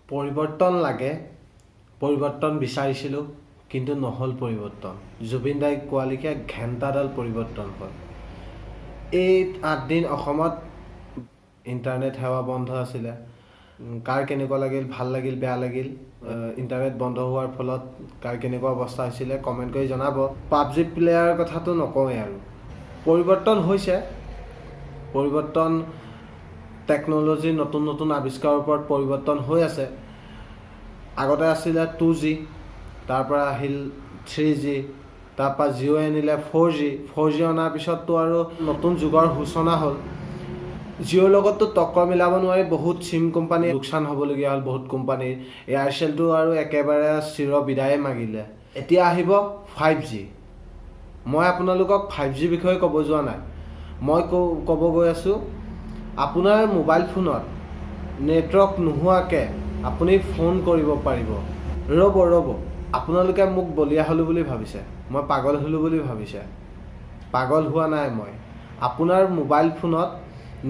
পৰিৱৰ্তন লাগে, পৰিৱৰ্তন বিচাৰিছিলোঁ, কিন্তু নহ'ল পৰিৱৰ্তন। জুবিন দাই কোৱা লেখীয়া ঘেণ্টাডাল পৰিৱৰ্তন হ'ল। এই 8 দিন অসমত ইণ্টাৰনেট সেৱা বন্ধ আছিলে। কাৰ কেনেকুৱা লাগিল, ভাল লাগিল, বেয়া লাগিল, ইণ্টাৰনেট বন্ধ হোৱাৰ ফলত কাৰ কেনেকুৱা অৱস্থা হৈছিলে, কমেণ্ট কৰি জনাব। পাবজি প্লেয়াৰ কথাটো নকওঁৱেই আৰু। পৰিৱৰ্তন হৈছে, পৰিৱৰ্তন টেকন'লজিৰ নতুন নতুন আৱিষ্কাৰৰ ওপৰত পৰিৱৰ্তন হৈ আছে। আগতে আছিলে 2G, তাৰ পৰা আহিল 3G, তাৰপৰা জিঅ' আনিলে 4G। 4G অনাৰ পিছততো আৰু নতুন যুগৰ সূচনা হ'ল। জিঅ'ৰ লগততো টক্কৰ মিলাব নোৱাৰি, বহুত চিম কোম্পানী লোকচান হ'বলগীয়া হ'ল বহুত কোম্পানীৰ। এয়াৰচেলটো আৰু একেবাৰে চিৰ বিদায়ে মাগিলে। এতিয়া আহিব 5G। মই আপোনালোকক 5Gৰ বিষয়ে ক'ব যোৱা নাই। মই ক'ব গৈ আছোঁ, আপোনাৰ মোবাইল ফোনত নেটৱৰ্ক নোহোৱাকৈ আপুনি ফোন কৰিব পাৰিব। ৰ'ব ৰ'ব, আপোনালোকে মোক বলিয়া হ'লোঁ বুলি ভাবিছে, মই পাগল হ'লোঁ বুলি ভাবিছে। পাগল হোৱা নাই মই। আপোনাৰ মোবাইল ফোনত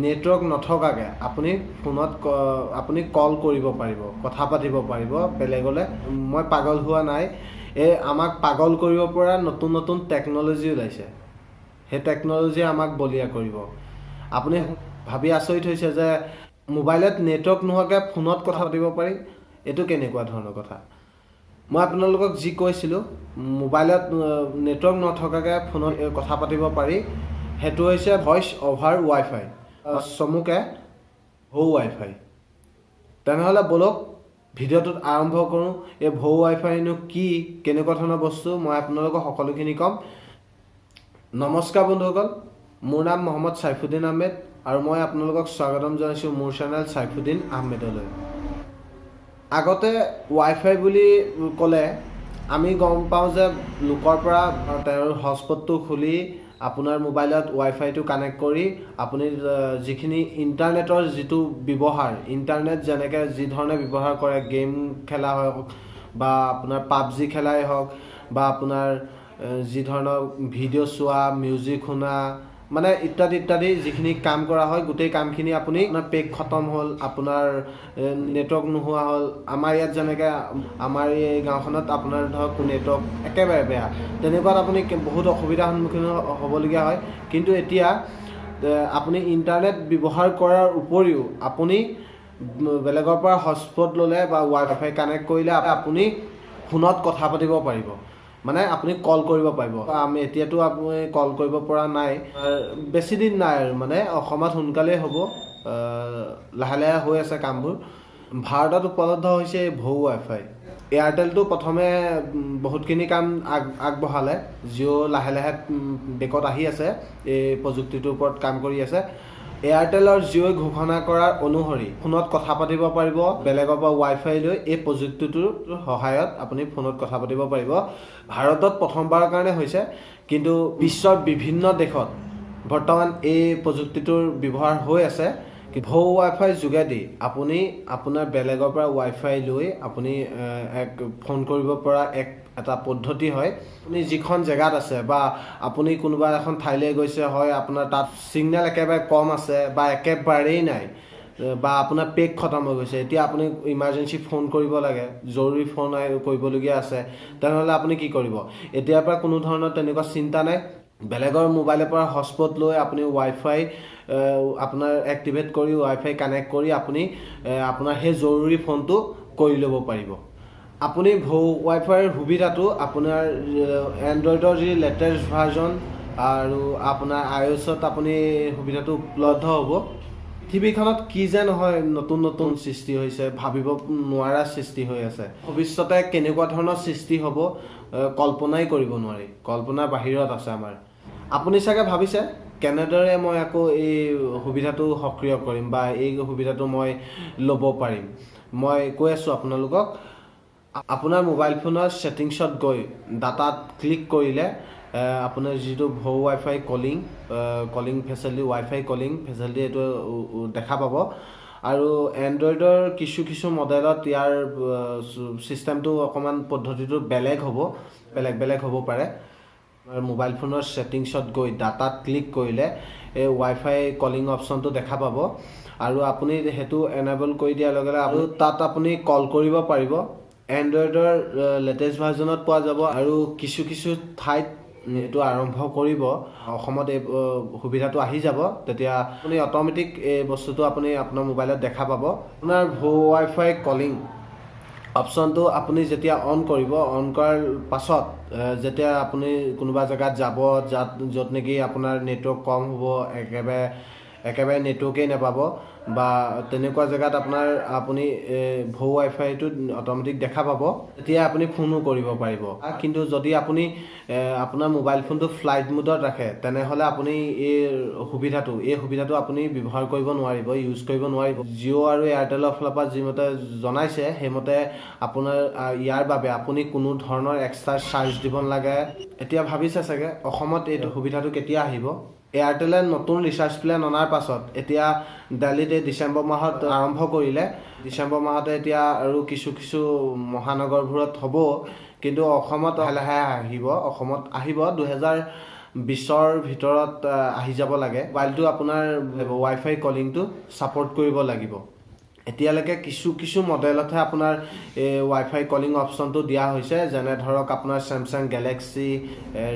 নেটৱৰ্ক নথকাকৈ আপুনি ফোনত আপুনি কল কৰিব পাৰিব, কথা পাতিব পাৰিব বেলেগলৈ। মই পাগল হোৱা নাই। এই আমাক পাগল কৰিব পৰা নতুন নতুন টেকন'লজি ওলাইছে। সেই টেকন'লজিয়ে আমাক বলিয়া কৰিব। আপুনি ভাবি আচৰিত হৈছে যে মোবাইলত নেটৱৰ্ক নোহোৱাকৈ ফোনত কথা পাতিব পাৰি, এইটো কেনেকুৱা ধৰণৰ কথা? মই আপোনালোকক যি কৈছিলোঁ, মোবাইলত নেটৱৰ্ক নথকাকৈ ফোনত কথা পাতিব পাৰি, সেইটো হৈছে ভইচ অভাৰ ৱাইফাই, চমুকে ভৌ ৱাইফাই। তেনেহ'লে ব'লক, ভিডিঅ'টোত আৰম্ভ কৰোঁ। এই ভৌ ৱাইফাইনো কি, কেনেকুৱা ধৰণৰ বস্তু, মই আপোনালোকক সকলোখিনি ক'ম। নমস্কাৰ বন্ধুসকল, মোৰ নাম মহম্মদ চাইফুদ্দিন আহমেদ আৰু মই আপোনালোকক স্বাগতম জনাইছোঁ মোৰ চেনেল চাইফুদ্দিন আহমেদলৈ। আগতে ৱাইফাই বুলি ক'লে আমি গম পাওঁ যে লোকৰ পৰা তেওঁৰ হটস্পটটো খুলি আপোনাৰ মোবাইলত ৱাইফাইটো কানেক্ট কৰি আপুনি যিখিনি ইণ্টাৰনেটৰ যিটো ব্যৱহাৰ, ইণ্টাৰনেট যেনেকৈ যি ধৰণে ব্যৱহাৰ কৰে, গেম খেলা হওক বা আপোনাৰ পাবজি খেলাই হওক বা আপোনাৰ যি ধৰণৰ ভিডিঅ' চোৱা, মিউজিক শুনা, মানে ইত্যাদি ইত্যাদি যিখিনি কাম কৰা হয়, গোটেই কামখিনি আপুনি, আপোনাৰ পেক খতম হ'ল, আপোনাৰ নেটৱৰ্ক নোহোৱা হ'ল। আমাৰ ইয়াত যেনেকৈ আমাৰ এই গাঁওখনত আপোনাৰ ধৰক নেটৱৰ্ক একেবাৰে বেয়া, তেনেকুৱাত আপুনি বহুত অসুবিধাৰ সন্মুখীন হ'বলগীয়া হয়। কিন্তু এতিয়া আপুনি ইণ্টাৰনেট ব্যৱহাৰ কৰাৰ উপৰিও আপুনি বেলেগৰ পৰা হটস্পট ল'লে বা ৱাইফাই কানেক্ট কৰিলে আপুনি ফোনত কথা পাতিব পাৰিব, মানে আপুনি কল কৰিব পাৰিব। আমি এতিয়াতো আপুনি কল কৰিব পৰা নাই, বেছি দিন নাই আৰু, মানে অসমত সোনকালেই হ'ব। লাহে লাহে হৈ আছে কামবোৰ। ভাৰতত উপলব্ধ হৈছে এই ভৌ ৱাইফাই। এয়াৰটেলটো প্ৰথমে বহুতখিনি কাম আগবঢ়ালে। জিঅ' লাহে লাহে বেকত আহি আছে, এই প্ৰযুক্তিটোৰ ওপৰত কাম কৰি আছে। এয়াৰটেল আৰু জিঅ'ই ঘোষণা কৰাৰ অনুসৰি ফোনত কথা পাতিব পাৰিব বেলেগৰ পৰা ৱাইফাই লৈ। এই প্ৰযুক্তিটোৰ সহায়ত আপুনি ফোনত কথা পাতিব পাৰিব। ভাৰতত প্ৰথমবাৰৰ কাৰণে হৈছে, কিন্তু বিশ্বৰ বিভিন্ন দেশত বৰ্তমান এই প্ৰযুক্তিটোৰ ব্যৱহাৰ হৈ আছে। ভৌ ৱাইফাই যোগেদি আপুনি আপোনাৰ বেলেগৰ পৰা ৱাইফাই লৈ আপুনি এক ফোন কৰিব পৰা এক এটা পদ্ধতি হয়। আপুনি যিখন জেগাত আছে বা আপুনি কোনোবা এখন ঠাইলৈ গৈছে হয়, আপোনাৰ তাত ছিগনেল একেবাৰে কম আছে বা একেবাৰেই নাই বা আপোনাৰ পেক খতম হৈ গৈছে, এতিয়া আপুনি ইমাৰ্জেঞ্চি ফোন কৰিব লাগে, জৰুৰী ফোন কৰিবলগীয়া আছে, তেনেহ'লে আপুনি কি কৰিব? এতিয়াৰ পৰা কোনো ধৰণৰ তেনেকুৱা চিন্তা নাই। বেলেগৰ মোবাইলৰ পৰা হটস্পট লৈ আপুনি ৱাইফাই আপোনাৰ এক্টিভেট কৰি, ৱাইফাই কানেক্ট কৰি আপুনি আপোনাৰ সেই জৰুৰী ফোনটো কৰি ল'ব পাৰিব। আপুনি ভৌ ৱাইফাইৰ সুবিধাটো আপোনাৰ এণ্ড্ৰইডৰ যি লেটেষ্ট ভাৰ্জন আৰু আপোনাৰ আই অ'ছত আপুনি সুবিধাটো উপলব্ধ হ'ব। পৃথিৱীখনত কি যে নহয় নতুন নতুন সৃষ্টি হৈছে, ভাবিব নোৱাৰা সৃষ্টি হৈ আছে। ভৱিষ্যতে কেনেকুৱা ধৰণৰ সৃষ্টি হ'ব, কল্পনাই কৰিব নোৱাৰি, কল্পনাৰ বাহিৰত আছে আমাৰ। আপুনি চাগে ভাবিছে, কেনেদৰে মই আকৌ এই সুবিধাটো সক্ৰিয় কৰিম বা এই সুবিধাটো মই ল'ব পাৰিম? মই কৈ আছোঁ আপোনালোকক, আপোনাৰ মোবাইল ফোনৰ ছেটিংছত গৈ ডাটাত ক্লিক কৰিলে আপোনাৰ যিটো ভৌ WiFi calling facility, WiFi calling facility, এইটো দেখা পাব। আৰু এণ্ড্ৰইডৰ কিছু কিছু মডেলত ইয়াৰ ছিষ্টেমটো অকণমান পদ্ধতিটো বেলেগ হ'ব, বেলেগ বেলেগ হ'ব পাৰে। মোবাইল ফোনৰ ছেটিংছত গৈ ডাটাত ক্লিক কৰিলে এই ৱাইফাই কলিং অপশ্যনটো দেখা পাব। আৰু আপুনি সেইটো এনেবল কৰি দিয়াৰ লগে লগে আৰু তাত আপুনি কল কৰিব পাৰিব। এণ্ড্ৰইডৰ লেটেষ্ট ভাৰ্জনত পোৱা যাব আৰু কিছু কিছু ঠাইত এইটো আৰম্ভ কৰিব। অসমত এই সুবিধাটো আহি যাব, তেতিয়া আপুনি অট'মেটিক এই বস্তুটো আপুনি আপোনাৰ মোবাইলত দেখা পাব। আপোনাৰ ৱাই ফাই কলিং অপশ্যনটো আপুনি যেতিয়া অন কৰিব, অন কৰাৰ পাছত যেতিয়া আপুনি কোনোবা জেগাত যাব, য'ত নেকি আপোনাৰ নেটৱৰ্ক কম হ'ব, একেবাৰে একেবাৰে নেটৱৰ্কেই নাপাব বা তেনেকুৱা জেগাত আপুনি ভো ৱাই ফাইটো অট'মেটিক দেখা পাব, তেতিয়া আপুনি ফোনো কৰিব পাৰিব। কিন্তু যদি আপুনি আপোনাৰ মোবাইল ফোনটো ফ্লাইট মোডত ৰাখে, তেনেহ'লে আপুনি এই সুবিধাটো আপুনি ব্যৱহাৰ কৰিব নোৱাৰিব, ইউজ কৰিব নোৱাৰিব। জিঅ' আৰু এয়াৰটেলৰ ফালৰ পৰা যিমতে জনাইছে, সেইমতে আপোনাৰ ইয়াৰ বাবে আপুনি কোনো ধৰণৰ এক্সট্ৰা চাৰ্জ দিব নালাগে। এতিয়া ভাবিছে চাগে, অসমত এই সুবিধাটো কেতিয়া আহিব? এয়াৰটেলে নতুন ৰিচাৰ্জ প্লেন অনাৰ পাছত এতিয়া দেলহিত এই ডিচেম্বৰ মাহত আৰম্ভ কৰিলে। ডিচেম্বৰ মাহতে এতিয়া আৰু কিছু কিছু মহানগৰবোৰত হ'ব, কিন্তু অসমত লাহে লাহে আহিব। অসমত আহিব, 2020ৰ ভিতৰত আহি যাব লাগে। মোবাইলটো আপোনাৰ ৱাই ফাই কলিংটো ছাপৰ্ট কৰিব লাগিব। এতিয়ালৈকে কিছু কিছু মডেলতহে আপোনাৰ এই ৱাই ফাই কলিং অপশ্যনটো দিয়া হৈছে, যেনে ধৰক আপোনাৰ চেমচাং গেলেক্সি,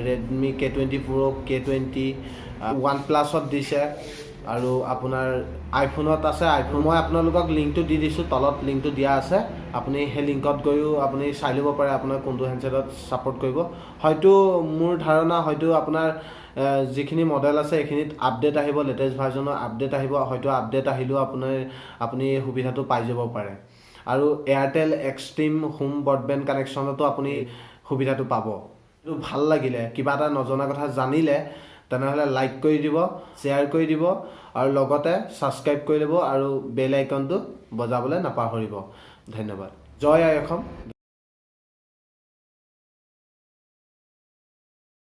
ৰেডমি কে 20 প্ৰ', কে 20, ওৱান প্লাছত দিছে আৰু আপোনাৰ আইফোনত আছে। আইফোন মই আপোনালোকক লিংকটো দি দিছোঁ, তলত লিংকটো দিয়া আছে। আপুনি সেই লিংকত গৈও আপুনি চাই ল'ব পাৰে আপোনাৰ কোনটো হেণ্ডছেটত ছাপৰ্ট কৰিব। হয়তো মোৰ ধাৰণা, হয়তো আপোনাৰ যিখিনি মডেল আছে, এইখিনিত আপডেট আহিব, লেটেষ্ট ভাৰ্জনৰ আপডেট আহিব। হয়তো আপডেট আহিলেও আপুনি এই সুবিধাটো পাই যাব পাৰে। আৰু এয়াৰটেল এক্সট্ৰিম হোম ব্ৰডবেণ্ড কানেকশ্যনতো আপুনি সুবিধাটো পাব। এইটো ভাল লাগিলে, কিবা এটা নজনা কথা জানিলে, তেনেহ'লে লাইক কৰি দিব, শ্বেয়াৰ কৰি দিব আৰু লগতে ছাবস্ক্ৰাইব কৰি ল'ব আৰু বেল আইকনটো বজাবলৈ নাপাহৰিব। ধন্যবাদ। জয় আই অসম।